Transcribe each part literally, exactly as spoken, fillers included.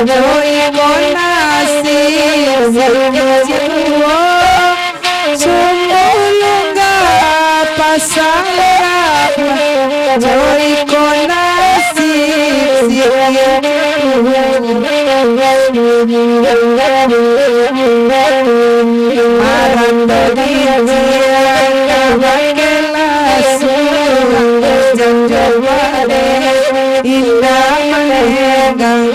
jo iko nasib, sungguah lunggah pasang rapat, jo iko nasib, marato di ciang ka bakeh lah surang, janjo baleh indak malenggang.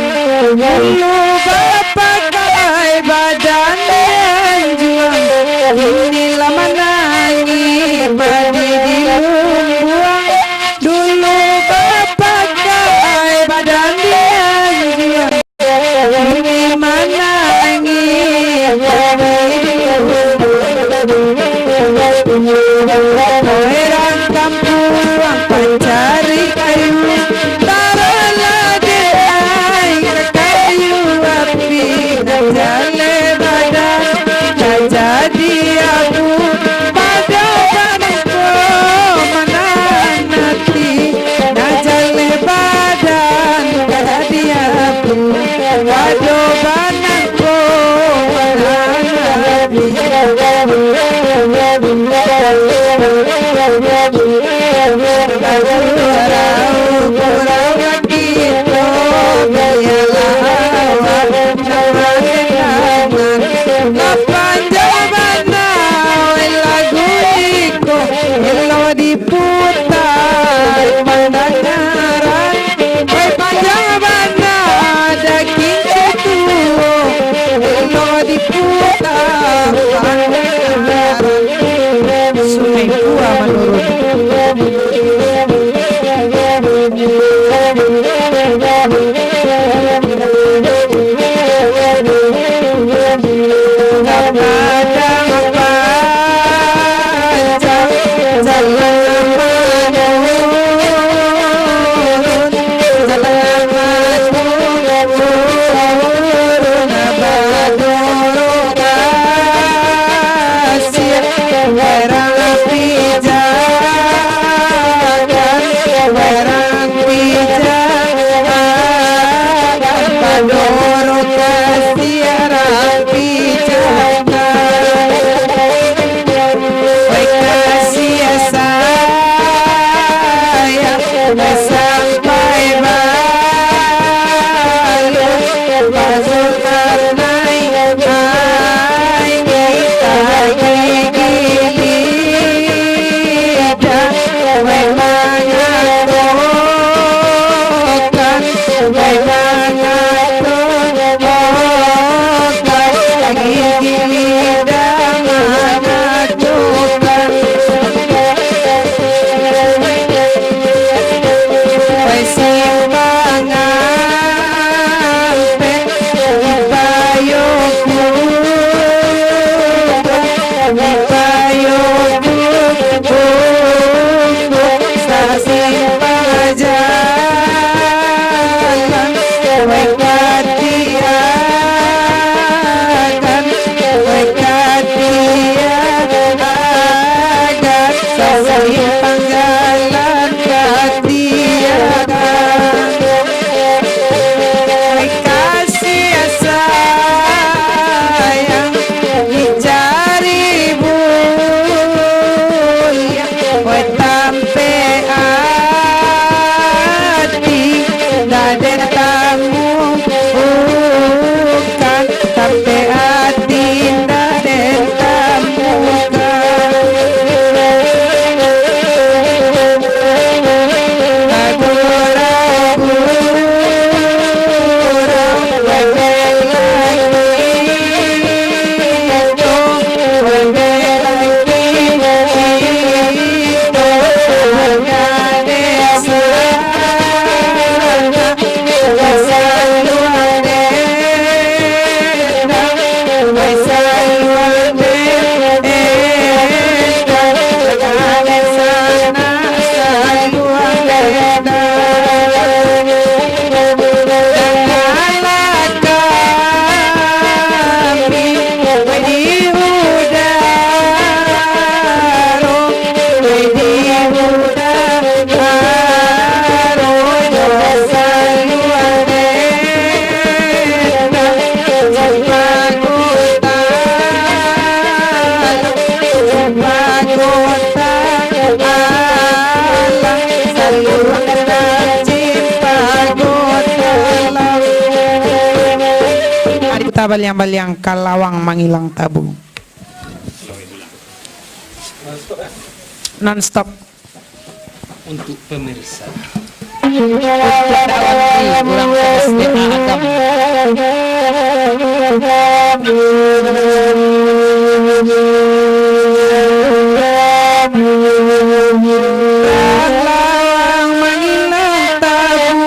Dulu bapakai badan di anjuang, kini lah manangih padi di lumbuang. Dulu bapakai badan di anjuang, kini manangih padi di lumbuang. Urang kampuang pancari kayu, taruhlah dek ai ka kayu api, nak jaleh badan ka jadi abu, pado badan ko mananti, nak jaleh badan ka jadi abu, pado badan ko mananti. Lah panjang bana, wai, lagu iko, elok diputa pandangaran. Wai, panjang bana, daging catuo, elok diputa pandangaran. Sungai Bua manurun. Kasih sayang dicari buliah, wai, tampek ati, ndak den tamukan, tampek ati, ndak den tamukan. Baliang-baliang ka lawang mangilang tabu. Non stop. Untuk pemirsa. Untuk dawan di urang S D A Agam. Lawang mangilang tabu,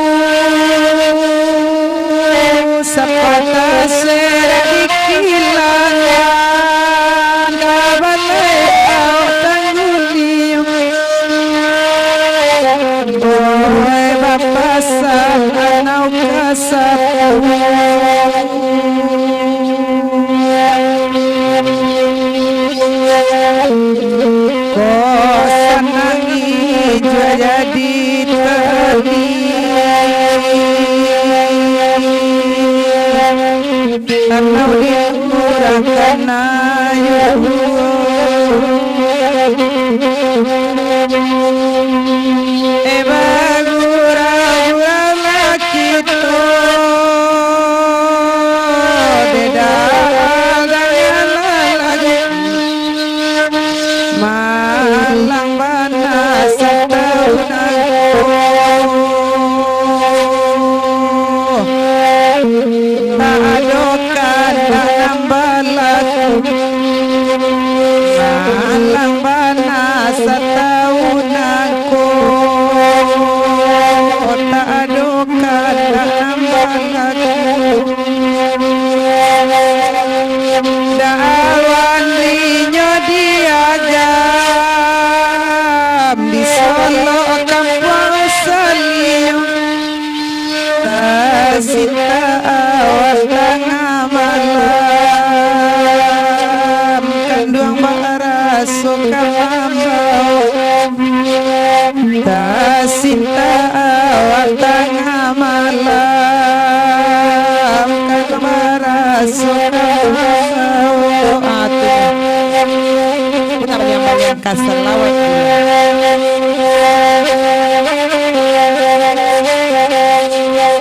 sapatah sadikit langan, ka balai tangguliang. Oe bapasan anau ka sapu. Ko sanang ijo jadi tadi. Anau dikurangkan ayo. Eh, bagura-gura lah kito, beda agaknyo lah lagu. Malang bana satahun angko. Tak ado kandak nan balaku. Malang bana satahun angko. Tak ado kandak nan balaku. Dawan dinyo diagam di Solok Kampuang Saliang. Tasinta awak tangah malam, kanduang baraso ka mambaok. Tasinta awak tangah malam, kanduang baraso ka mambaok. Ah, tu. Putar baliang-baliang ka salawat.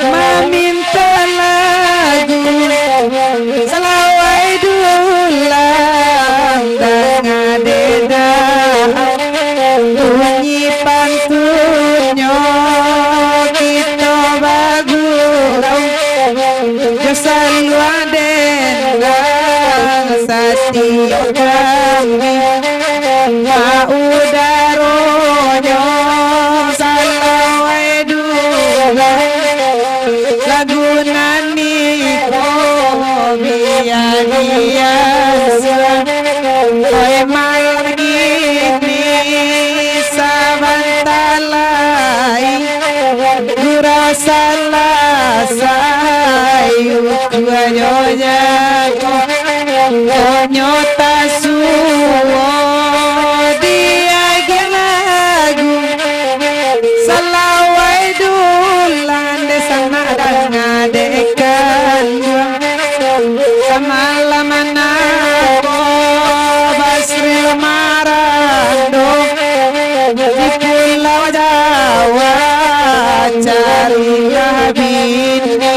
Maminta lagu salawai dulang, danga deda bunyi pantunnyo, kito bagurau jo saluang dendang, satiok kami maudaronyo, salawai dulang, lagu nan iko biabian. Oi, malam kini sabanta lai, gurau salasai, ukua jo jago, onyo tasuo diagiah lagu. Salawai dulang dek sanak danga dek kanduang. Samalam anak ko Basril Marando di Pulau Jawa, carilah bini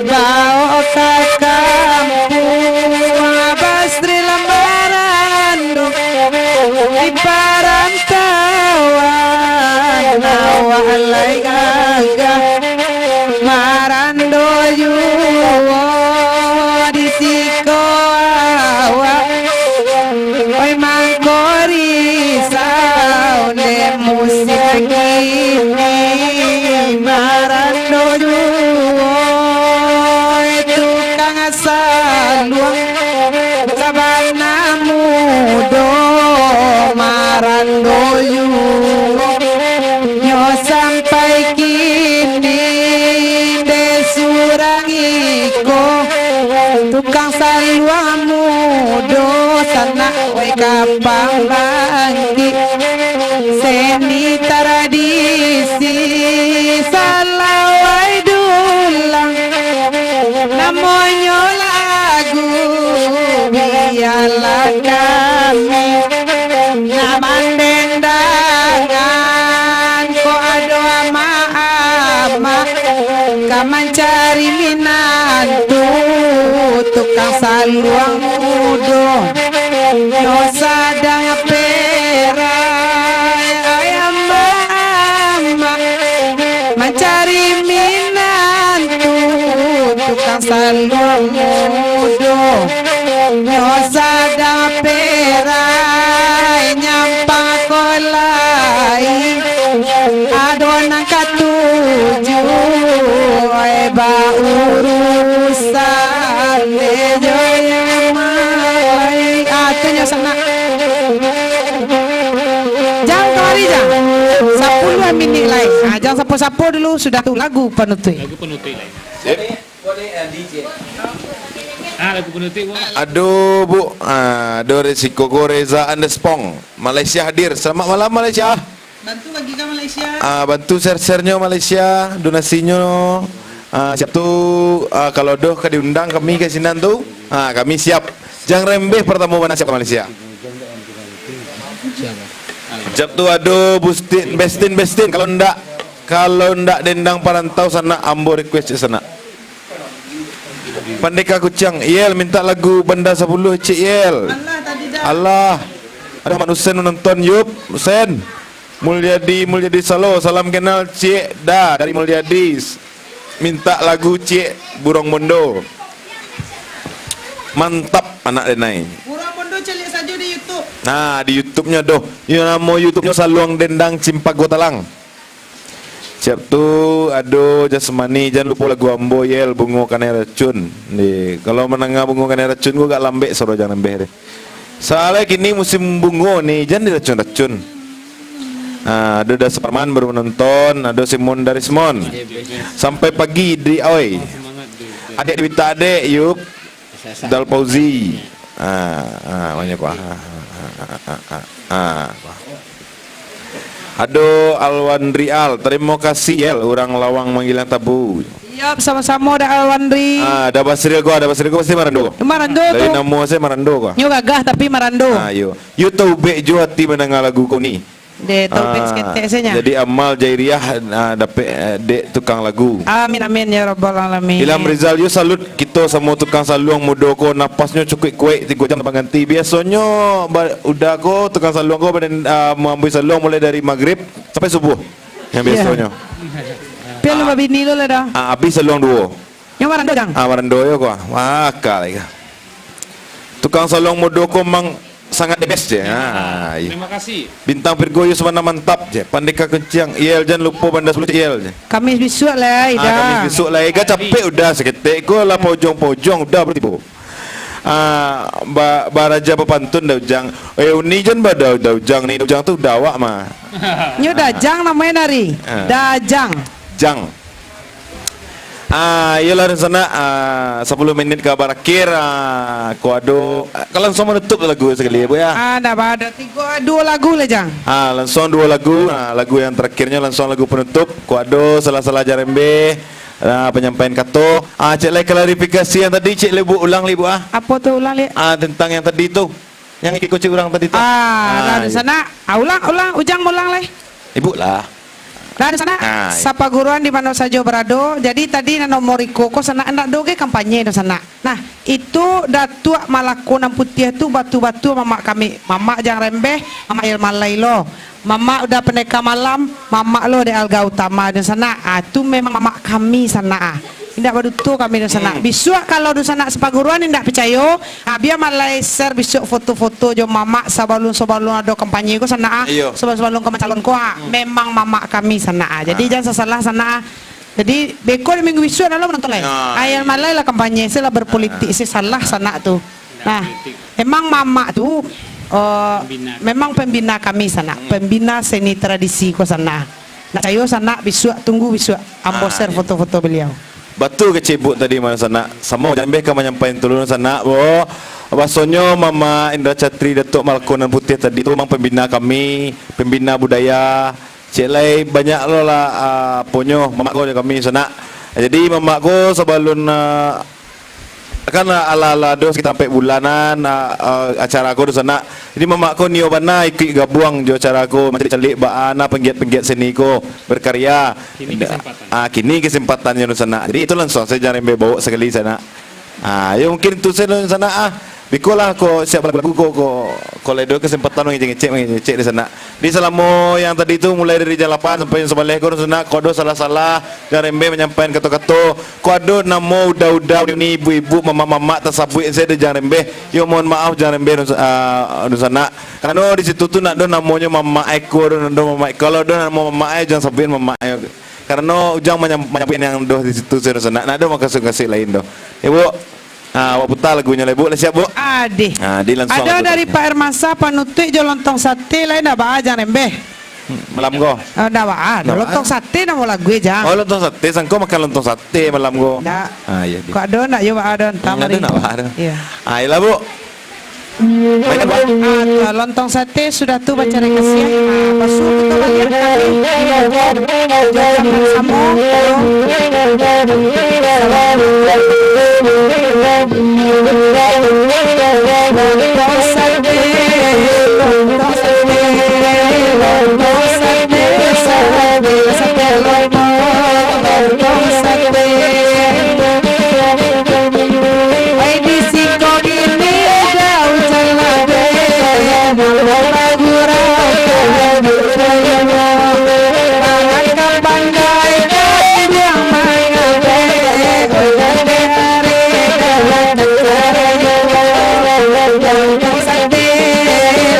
baok ka kampuang. Basril Marando di parantauan, awak lai gagah marando juo di siko awak. Oi, mangko risau dek musim kini, marando juo tukang saluang. Sabana mudo marando juo, nyo sampai kini dek surang iko. Tukang saluang mudo sanak, oi, ka pambangkik seni tradisi salawai dulang. Namonyo lagu bialah kami nan mandendangan. Ko ado amak-amak ka mancari minantu, saluang mudo, nyo sadang perai ayam mama, mancari minantu tukang saluang mudo, nyo sadang perai nyampang kolai. Ado nan katuju, eh, baurusan, eh, jo yang lain. Ah, tu nyo sanak. Jang kamari, jang. Sapuluah minik lai. Ah, jang sapo-sapo dulu, sudah tu lagu panutuik. Lagu panutuik lai. Sip. Ah, lagu panutuik, Bu. Aduh, Bu. Ah, ado Resiko ko Reza Andespong. Malaysia hadir. Selamat malam, Malaysia. Bantu bagi ka Malaysia. Ah, bantu share-share-nyo Malaysia, donasinyo. Ah, siap tu, ah, kalau doh ka diundang kami ka sinan tu, ah, kami siap. Jang Rembeh partamo bana siap ka Malaysia. Siap tu ado Bustin, Bestin, Bestin. Kalau ndak, kalau ndak dendang parantau sanak, ambo request cek sanak. Pandeka Kuciang, Yel, minta lagu Banda Sapuluah, cek Yel. Alah, tadi dah. Alah. Ada Ahmad Husen menonton, yup, Husen. Mulyadi, Mulyadi Salo, salam kenal, cek, dah, dari Mulyadi. Minta lagu, cek, Burung Bondo. Mantap, anak denai. Burung Bondo caliak sajo di YouTube. Nah, di YouTube-nyo doh. Iyo, namo YouTube-nyo Saluang Dendang Cimpago Talang. Siap tu, ado Jasmani, jan lupo lagu ambo, Yel, Bungo Kanai Racun. Di, kalau mandanga Bungo Kanai Racun ko agak lambek suaro Jang Rembeh deh. Soalnyo kini musim bungo ni, jan diracun-racun. Ah, ado Da Suparman baru menonton, ado Simon Darismon. Sampai pagi di oi. Adek Dewita adek, yup. Dal Fauzi. Ah, ah, banyak, Pak. Ah, ah, ah, ah, ah, ah. Ado Alwan Rial, terima kasih, Yel, urang Lawang Manggilang Tabu. Yap, samo-samo Da Alwan Ri. Ah, Da Basril ko, Da Basril ko pasti Marando. Marando dari tu. Namo saya Marando ko. Nyo gagah tapi Marando. Ah, yo. Yo taubek jo hati mandanga lagu ko ni. Deh, taubek Ah, saketek sajo. Jadi amal jariah, ah, dapek, eh, dek tukang lagu. Amin, amin, ya rabbal alamin. Ilham Rizal, yo salut kito samo tukang saluang mudo ko, napasnyo cukuik kuaik, tigo jam tanpa ganti. Biasonyo ba-, udah ko tukang saluang ko badan, ah, maambuih saluang mulai dari magrib sampai subuh. Yang Iya. biasonyo. Pian lu babini lu lah dah. Ah, abih saluang duo. Nyo Marando, Jang? Ah, Marando yo ko. Wah, akal ka. Tukang saluang mudo ko mang sangat the best je. Ah, iya. Terima kasih. Bintang Virgo Yusmana mantap je. Pandeka Kuciang, Yel, jan lupo Banda Sapuluah, Yel, je. Kamis bisuak lah, Ah, Ida. Kamis bisuak lah, Ega capek udah saketek ko lah pojong-pojong udah baru tibo. Ah, ba-, baraja bapantun Da Ujang. Eh, uni jan ba Da, Da Ujang ni, Da Ujang tu udah awak mah. Nyo Dajang namonyo nari. Ah. Dajang. Jang. Ah, iyolah, dunsanak, ah, sapuluah minit ka barakhir, ah, ko ado, ah, ka langsung manutup lagu sakali, ya, Bu, ya. Ah, ndak ba, ado tigo, duo lagu lah, Jang. Ah, langsung duo lagu, ah, lagu yang terakhirnyo langsung lagu penutup, ko ado salah-salah jarembe, ah, penyampaian kato. Ah, cek lai klarifikasi yang tadi, cek lai, Bu, ulang lai, Bu, ah. Apo tu ulang lai? Ah, tentang yang tadi tu. Yang ikut kocik urang tadi tu. Ah, Ah, lah, iya. Sanak. Ah, ulang, ulang, Ujang ulang lai. Ibu lah. Lah, di sanak, Ah, iya. sapaguruan di mano sajo barado. Jadi, tadi nan nomor iko ko sanak, ndak doh ge kampanye do sanak. Nah, itu Datuak Malako Nan Putiah tu batua-batua mamak kami, mamak Jang Rembeh, mamak Yel Malai lo. Mamak udah Pendeka Malam, mamak lo dek Alga Utama do sanak. Ah, tu memang mamak kami sanak ah. Indak baduto kami dunsanak. Hmm. Bisuak kalau dunsanak sapaguruan indak picayo, ah, bia malai share bisuak foto-foto jo mamak sabalun-sabalun ado kampanye ko sanak ah. Iyo. Sabalun-sabalun ka mancalon ko ah. Hmm. Memang mamak kami sanak ah. Jadi Ah. jan sasalah sanak ah. Jadi beko di minggu bisuak dah lo manonton lai. Ah, Ayah iyo. Malai lah kampanye, se lah berpolitik, Ah. se salah sanak tu. Nah, emang mamak tu, eh, Pembina. memang pembina kami sanak. Hmm. Pembina seni tradisi ko sanak. Nak cayo sanak bisuak, tunggu bisuak ambo Ah, share iya. foto-foto beliau. Batua kecek Ibuk tadi mah sanak. Samo Jang Rembeh ka manyampaian tulun sanak, bo. Bahasonyo Mamak Indra Catri Datuak Malako Nan Putiah tadi tu memang pembina kami, pembina budaya. Cek lai banyak lo lah, ah, aponyo mamak ko jo kami sanak. Jadi mamak ko sabalun, ah, Kan, ah, alah-alah doh sakitar ampek bulanan, ah, ah, acara ko tu sanak. Jadi mamak ko nio bana ikuik gabuang jo acara ko, mancaliak-caliak baa nan panggiat-panggiat seni ko berkarya. Kini kesempatan. Ah, kini kesempatannya tu sanak. Jadi itu langsung sajo Jang Rembeh baok sakali sanak. Ah, yo mungkin itu sajo dunsanak ah. Bikolah ko siap lagu ko, ko, ko lai ado kesempatan mangecek-ngecek, mangecek-ngecek dunsanak. Di salamo yang tadi tu, mulai dari jam lapan sampai jam sabaleh ko dunsanak, ko ado salah-salah, jan rembeh manyampaian kato-kato. Ko ado namo uda-uda ni, ibu-ibu, mamak-mamak tasabuik sajo dek jan rembeh. Yo mohon maaf jan rembeh dunsa-, ah, dunsanak. Karano di situ tu ndak ado namonyo mamak e ko, ado namo mamak e. Kalau ado namo mamak e, jan sabuik mamak e. Karano Ujang manyam-, manyabuik yang doh di situ, saudara, nak, nak ado makasuik-kasuik lain doh. Ya, Bu. Ah, awak puta lagunyo lah, Bu. Lah siap, Bu? Adih. Ah, di langsung Ado lagu dari tu. Pak Hermansyah, panutuik jo lontong sate, lain ndak baa, jan rembeh. Hmm, malam ko. Oh, ndak baa, Ndak lontong baa. Sate namo lagu e, Jang. Oh, lontong sate, sangko makan lontong sate malam ko. Ndak. Ah, iya, di. Kok ado ndak yo baa ado, entah Hmm, mari. Ado ndak baa ado. Iya. Ah, iyolah, Bu. Banyak, Pak. Ah, tu, lontong sate sudah tu bacarai kasiah. Ah, pasu kito baliak kami di logo. Jajang samo. Lontong sate, lontong sate, lontong sate, sate, sate lontong, lontong sate. Ai di siko kini jauh jalabe, bagurau ka di Jawa. Mangan ka pandai, ka diang mangabe, udah di hari dalam acara. Lontong sate,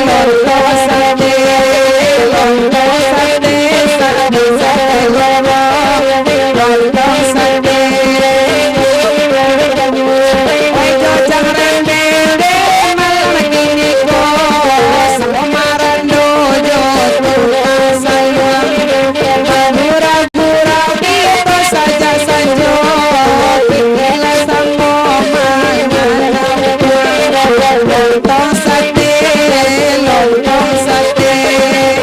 lontong sate, lontong sate, sate, sate, lontong. Lontong sate. Oi, jojang rembeh, malam kini ko, samo marando jo tukang sayuang. Bagurau-gurau kito saja sanjo, pikilah samo manganam. Lontong sate, lontong sate,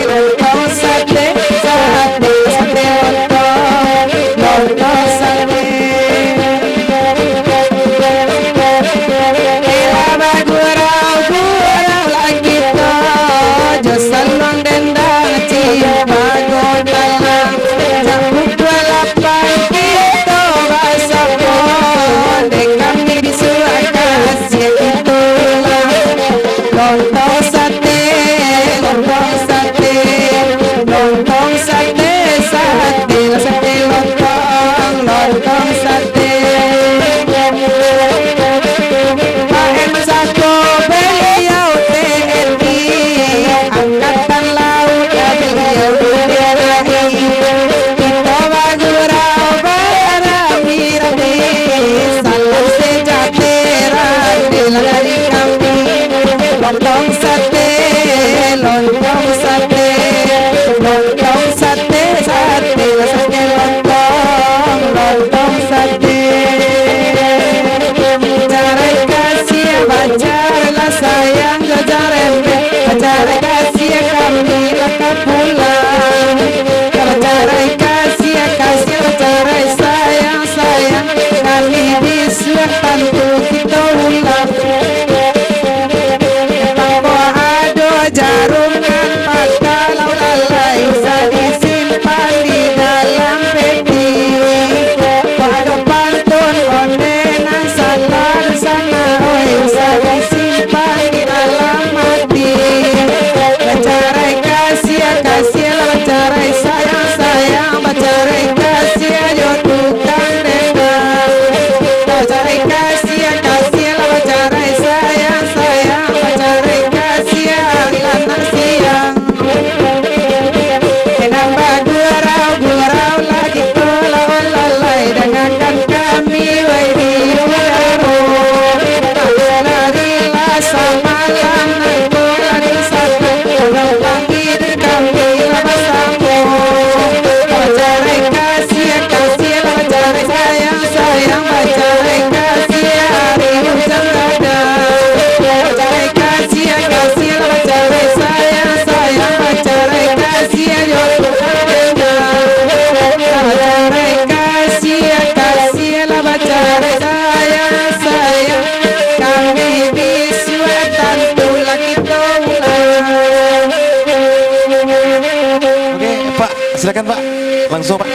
lontong sate, sate, sate lontong. Lontong sate. Kela bagurau-gurau lah kito, jo saluang dendang ciek bagotalang. Jak pukua lapan kito basamo, dek kami disuruah kasiah itulah. Lontong sate, lontong sate, lontong sate, sate, sate lontong, lontong sate. Pak M Sako beliau T N I, angkatan laut beliau bendera I. Kito bagurau barami-rami, salam sejahtera dari kami. Lontong sate, lontong sate, lontong sate, sate, sate lontong, lontong sate. Bacarai kasiah, bacarailah sayang, jo jan rembeh, bacarai kasiah kami lah ka pulang. Bacarai kasiah, kasiah, bacarai sayang, sayang, kami bisuak tantu kito ulang. Mangko ado jarum nan patah, lau lalai usah disimpan di dalam peti. Mangko ado pantun onde nan salah di sana, oi, usah disimpan di dalam ati. Bacarai kasiah, kasiah lah bacarai sayang, sayang, bacarai kasiah jo tukang dendang. Bacarai kasiah, kasiah lah bacarai sayang, sayang, bacarai kasiah ari lah nan siang. Nan bagurau-gurau lah kito lawan lalai, dangakan kami wai di udaro. Larilah samalam nan ko lah di sana, pulang pagi di kami lah basamo. Bacarai kasiah, kasiah lah bacarai sayang, sayang, bacarai kasiah ari ujan rada. Bacarai kasiah, kasiah lah bacarai sayang, sayang, bacarai kasiah jo tukang dendang. Bacarai kasiah, kasiah lah bacarai sayang, sayang, kami bisuak tantu lah kito ulang. Oke, Pak, silakan, Pak. Langsung, Pak.